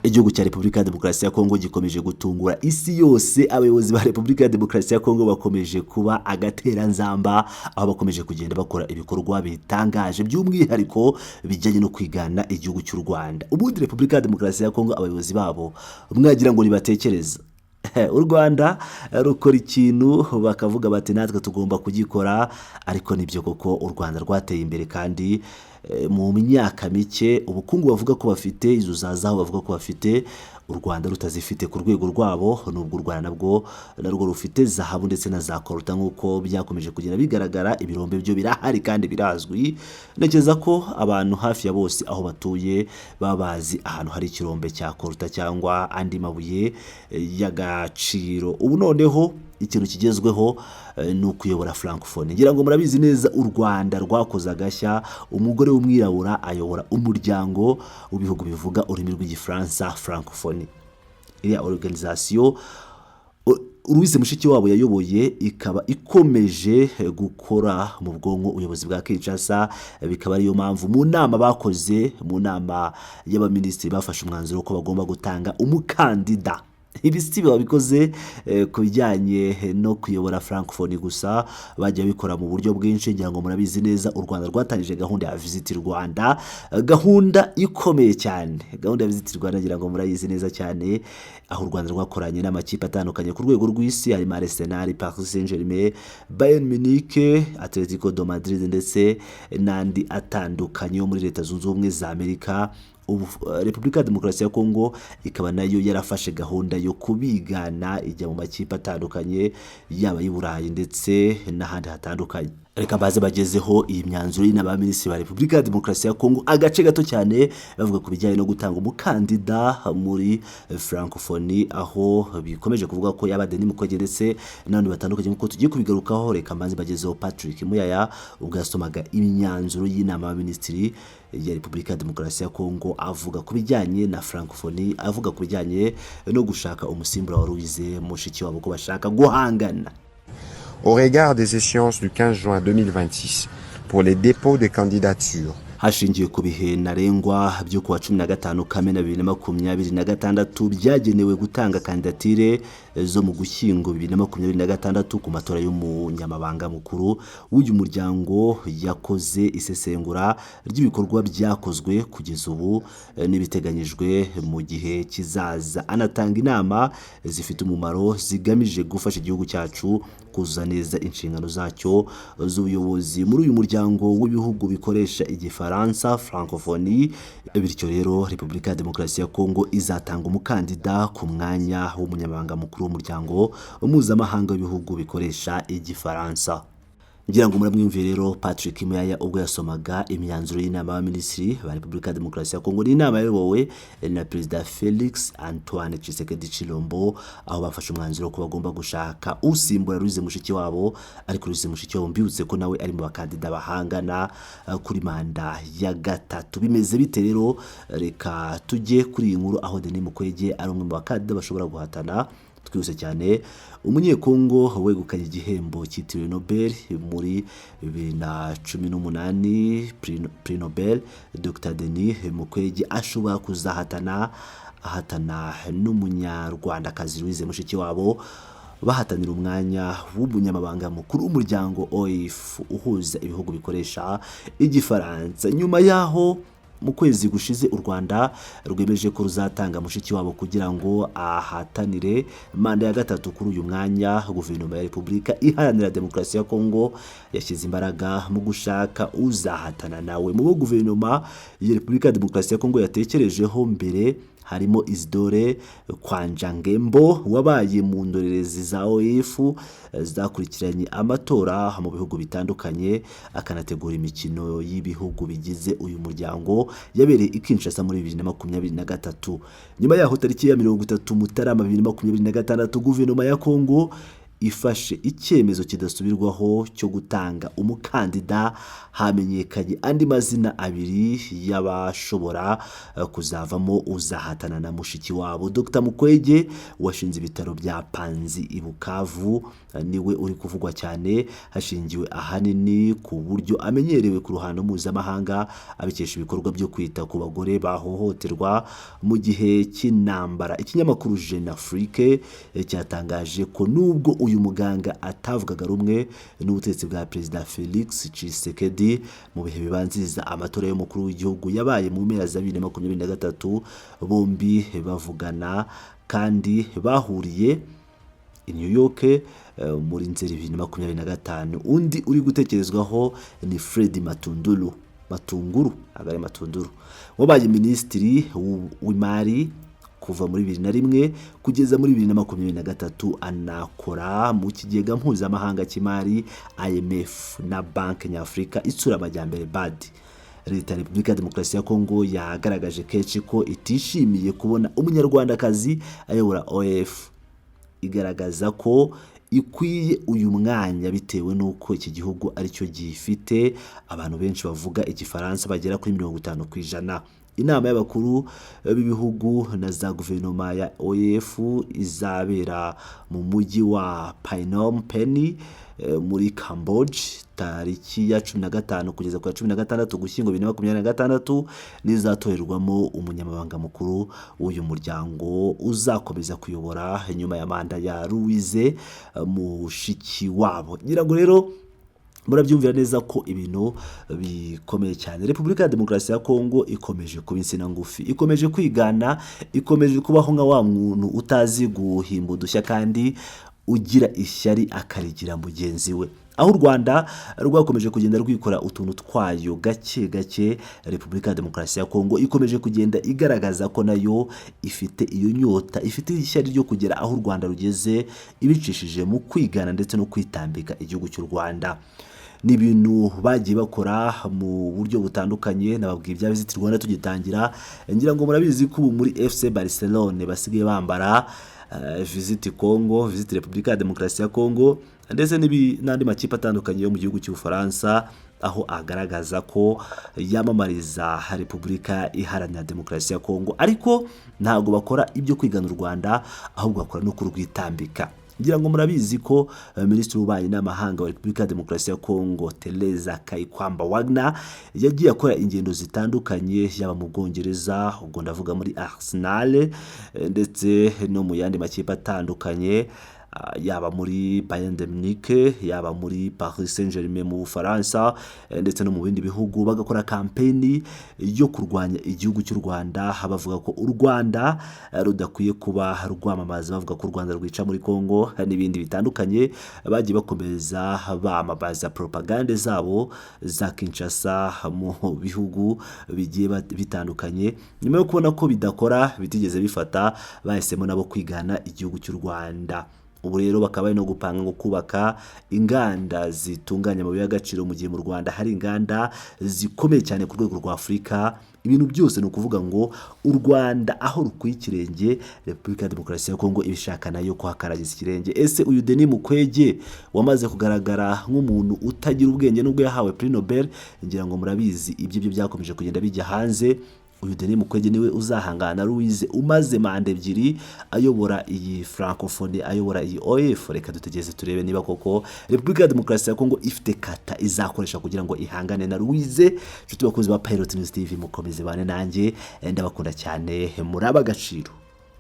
Igihugu cya Repubulika ya Demokarasi ya Kongo gikomeje gutungura isi yose. Abayobozi ba Repubulika ya Demokarasi ya Kongo bakomeje kuba agateranzamba, aho bakomeje kugenda bakora ibikorwa bitangaje, by'umwihariko bijyanye no kwigana igihugu cy'u Rwanda. Ubundi Repubulika ya Demokarasi ya Kongo, abayobozi babo mwagira ngo ntibatekereza. U Rwanda rukora ikintu bakavuga bati: "Natwe tugomba kugikora." Ariko nibyo koko, u Rwanda rwateye imbere kandi mu myaka mike. Ubukungu bavuga ko bafite, izo za zahabu bavuga ko bafite, u Rwanda rutazifite ku rwego rwabo, nubwo u Rwanda nabwo narwo rufite zahabu ndetse na za coltan, nk'uko byakomeje kugenda bigaragara. Ibirombe byo birahari kandi birazwi. Ntekereza ko abantu hafi ya bose aho batuye baba bazi ahantu hari ikirombe cya coltan cyangwa andi mabuye y'agaciro. Ubu noneho ikintu kigezweho ni ukuyobora Francophonie. Ngira ngo murabizi neza, u Rwanda rwakoze agashya, umugore w'umwirabura ayobora umuryango w'ibihugu bivuga ururimi rw'Igifaransa, Francophonie. Iriya organisation Louise Mushikiwabo yayoboye ikaba ikomeje gukora mu bwonko ubuyobozi bwa Kinshasa, bikaba ariyo mpamvu mu nama bakoze, mu nama y'abaminisitiri, bafashe umwanzuro ko bagomba gutanga umukandida. Ibi si babikoze ku bijyanye no kuyobora Francophonie gusa, bajya babikora mu buryo bwinshi. Ngira ngo murabizi neza, u Rwanda rwatangije gahunda ya Visit Rwanda, gahunda ikomeye cyane. Gahunda ya Visit Rwanda ngira ngo murayizi neza cyane, aho u Rwanda rwakoranye n'amakipe atandukanye ku rwego rw'isi, harimo Arsenal, Paris Saint-Germain, Bayern Munich, Atletico de Madrid ndetse n'andi atandukanye yo muri Leta Zunze Ubumwe za Amerika. Ubu Repubulika ya Demokarasi ya Kongo ikaba nayo yarafashe gahunda yo kubigana, ijya mu makipe atandukanye, yaba ay'i Burayi ndetse n'ahandi hatandukanye. Reka baze bagezeho iyi myanzuro y'inama y'abaminisitiri ba Repubulika ya Demokarasi ya Kongo, agace gato cyane, bavuga ku bijyanye no gutanga umukandida muri Francophonie, aho bikomeje kuvuga ko yaba Denis Mukwege ndetse n'abandi batandukanye, nk'uko tugiye kubigarukaho. Reka mbanze bagezeho Patrick Muyaya ubwo yasomaga imyanzuro y'inama y'abaminisitiri ya Repubulika ya Demokarasi ya Kongo, avuga ku bijyanye na Francophonie, avuga ku bijyanye no gushaka umusimbura wa Louise Mushikiwabo, ko bashaka guhangana. Au regard des échéances du 15 juin 2026 pour les dépôts des candidatures Hashingiwe ku bihe ntarengwa byo kuwa 15 Kamena 2026 byagenewe gutanga kandidatire zo mu Gushyingo 2026 ku matora y'umunyamabanga mukuru w'uyu muryango, yakoze isesengura ry'ibikorwa byakozwe kugeza ubu n'ibiteganyijwe mu gihe kizaza, anatanga inama zifite umumaro zigamije gufasha igihugu cyacu kuzuza neza inshingano zacyo z'ubuyobozi muri uyu muryango w'ibihugu bikoresha Igifaransa, Francophonie. Bityo rero, Repubulika ya Demokarasi ya Kongo izatanga umukandida ku mwanya w'umunyamabanga mukuru w'umuryango mpuzamahanga w'ibihugu bikoresha Igifaransa. Ngira ngo muramwiyumviye rero Patrick Muyaya ubwo yasomaga imyanzuro y'inama y'abaminisitiri ba Repubulika ya Demokarasi ya Kongo. Ni inama yayobowe na Perezida Felix Antoine Tshisekedi Tshilombo, aho bafashe umwanzuro ko bagomba gushaka usimbura Louise Mushikiwabo. Ariko Louise Mushikiwabo, mbibutse ko nawe ari mu bakandida bahangana kuri manda ya gatatu. Bimeze bite rero? Reka tujye kuri iyi nkuru, aho Denis Mukwege ari umwe mu bakandida bashobora guhatana. Twihuse cyane, Umunyekongo wegukanye igihembo cyitiriwe Nobel muri 2018, Prix Nobel, Dr Denis Mukwege, ashobora kuzahatana, ahatana n'Umunyarwandakazi Louise Mushikiwabo, bahatanira umwanya w'umunyamabanga mukuru w'umuryango OIF uhuza ibihugu bikoresha Igifaransa, nyuma y'aho mu kwezi gushize u Rwanda rwemeje ko ruzatanga Mushikiwabo kugira ngo ahatanire manda ya gatatu kuri uyu mwanya. Guverinoma ya Repubulika Iharanira Demokarasi ya Kongo yashyize imbaraga mu gushaka uzahatana nawe. Mu bo guverinoma ya Repubulika ya Demokarasi ya Kongo yatekerejeho mbere harimo Isidore Kwanjangembo, wabaye mu ndorerezi za OIF zakurikiranye amatora mu bihugu bitandukanye, akanategura imikino y'ibihugu bigize uyu muryango yabereye i Kinshasa muri 2023. Nyuma yaho, tariki ya 30 Mutarama 2026, guverinoma ya Kongo ifashe icyemezo kidasubirwaho cyo gutanga umukandida, hamenyekanye andi mazina abiri y'abashobora kuzavamo uzahatana na mushiki wabo. Dr Mukwege washinze ibitaro bya Panzi i Bukavu niwe uri kuvugwa cyane, hashingiwe ahanini ku buryo amenyerewe ku ruhando mpuzamahanga abikesha ibikorwa byo kwita ku bagore bahohoterwa mu gihe cy'intambara. Ikinyamakuru Jeune Afrique cyatangaje ko nubwo uyu muganga atavugaga rumwe n'ubutegetsi bwa Perezida Felix Tshisekedi mu bihe bibanziriza amatora y'umukuru w'igihugu yabaye mu mpera za 2023, bombi bavugana kandi bahuriye i New York muri Nzeri 2025. Undi uri gutekerezwaho ni Fred Matunduru, Matunguru, ntabwo ari Matunduru, wabaye minisitiri w'imari kuva muri 2001 kugeza muri 2023, anakora mu kigega mpuzamahanga cy'imari IMF na Banki Nyafurika itsura amajyambere BAD. Leta ya Repubulika ya Demokarasi ya Kongo yagaragaje kenshi ko itishimiye kubona umunyarwandakazi ayobora OF, igaragaza ko ikwiye uyu mwanya bitewe n'uko iki gihugu aricyo gifite abantu benshi bavuga igifaransa bagera kuri 50%. Inama y'abakuru b'ibihugu na za guverinoma ya OEF izabera mu mujyi wa Phnom Penh muri Cambodge tariki ya 15 kugeza ku ya 16 Ugushyingo 2026, n'izatorerwamo umunyamabanga mukuru w'uyu muryango uzakomeza kuyobora nyuma ya manda ya Louise Mushikiwabo. Ngira ngo rero murabyumvira neza ko ibintu bikomeye cyane. Repubulika ya Demokarasi ya Kongo ikomeje kuba insina ngufi, ikomeje kwigana, ikomeje kubaho nka wa muntu utazi guhimba udushya kandi ugira ishyari akarigira mugenzi we. Aho u Rwanda rwakomeje kugenda rwikora utuntu twayo gake gake, Repubulika ya Demokarasi ya Kongo ikomeje kugenda igaragaza ko nayo ifite iyo nyota, ifite ishyari ryo kugera aho u Rwanda rugeze, ibicishije mu kwigana ndetse no kwitambika igihugu cy'u Rwanda. Ni ibintu bagiye bakora mu buryo butandukanye. Nababwiye ibya Visit Rwanda tugitangira. Ngira ngo murabizi ko ubu muri FC Barcelone basigaye bambara Visit Congo, Visit Repubulika ya Demokarasi ya Congo, ndetse n'andi makipe atandukanye yo mu gihugu cy'Ubufaransa, aho agaragaza ko yamamariza Repubulika Iharanira Demokarasi ya Kongo. Ariko ntabwo bakora ibyo kwigana u Rwanda, ahubwo bakora no kurwitambika. Ngira ngo murabizi ko Minisitiri w'Ububanyi n'Amahanga wa Repubulika ya Demokarasi ya Kongo, Teresa Kayikwamba Wagner, yagiye akora ingendo zitandukanye, yaba mu Bwongereza, ubwo ndavuga muri Arsenal, ndetse no mu yandi makipe atandukanye, yaba muri Bayern de Munich, yaba muri Paris Saint-Germain mu Bufaransa, ndetse no mu bindi bihugu, bagakora kampeni yo kurwanya igihugu cy'u Rwanda, bavuga ko u Rwanda rudakwiye kuba rwamamaza, bavuga ko u Rwanda rwica muri Congo n'ibindi bitandukanye. Bagiye bakomeza bamamaza propagande zabo za Kinshasa mu bihugu bigiye bitandukanye. Nyuma yo kubona ko bidakora, bitigeze bifata, bahisemo nabo kwigana igihugu cy'u Rwanda. Ubu rero bakaba bari no gupanga ngo kubaka inganda zitunganya amabuye y'agaciro, mu gihe mu Rwanda hari inganda zikomeye cyane ku rwego rwa Afurika. Ibintu byose ni ukuvuga ngo u Rwanda aho rukuye ikirenge, Repubulika ya Demokarasi ya Kongo ibishaka nayo kuhakaragiza ikirenge. Ese uyu Denis Mukwege wamaze kugaragara nk'umuntu utagira ubwenge nubwo yahawe Prix Nobel, ngira ngo murabizi ibyo byo byakomeje kugenda bijya hanze, uyu Denis Mukwege niwe uzahangana na Louise umaze manda ebyiri ayobora iyi Francophonie, ayobora iyi OF? Reka dutegereze turebe niba koko Repubulika ya Demokarasi ya Kongo ifite kata izakoresha kugira ngo ihangane na Louise. Inshuti bakunzi ba Pilot News TV, mukomeze bane nanjye, ndabakunda cyane, muri ab'agaciro.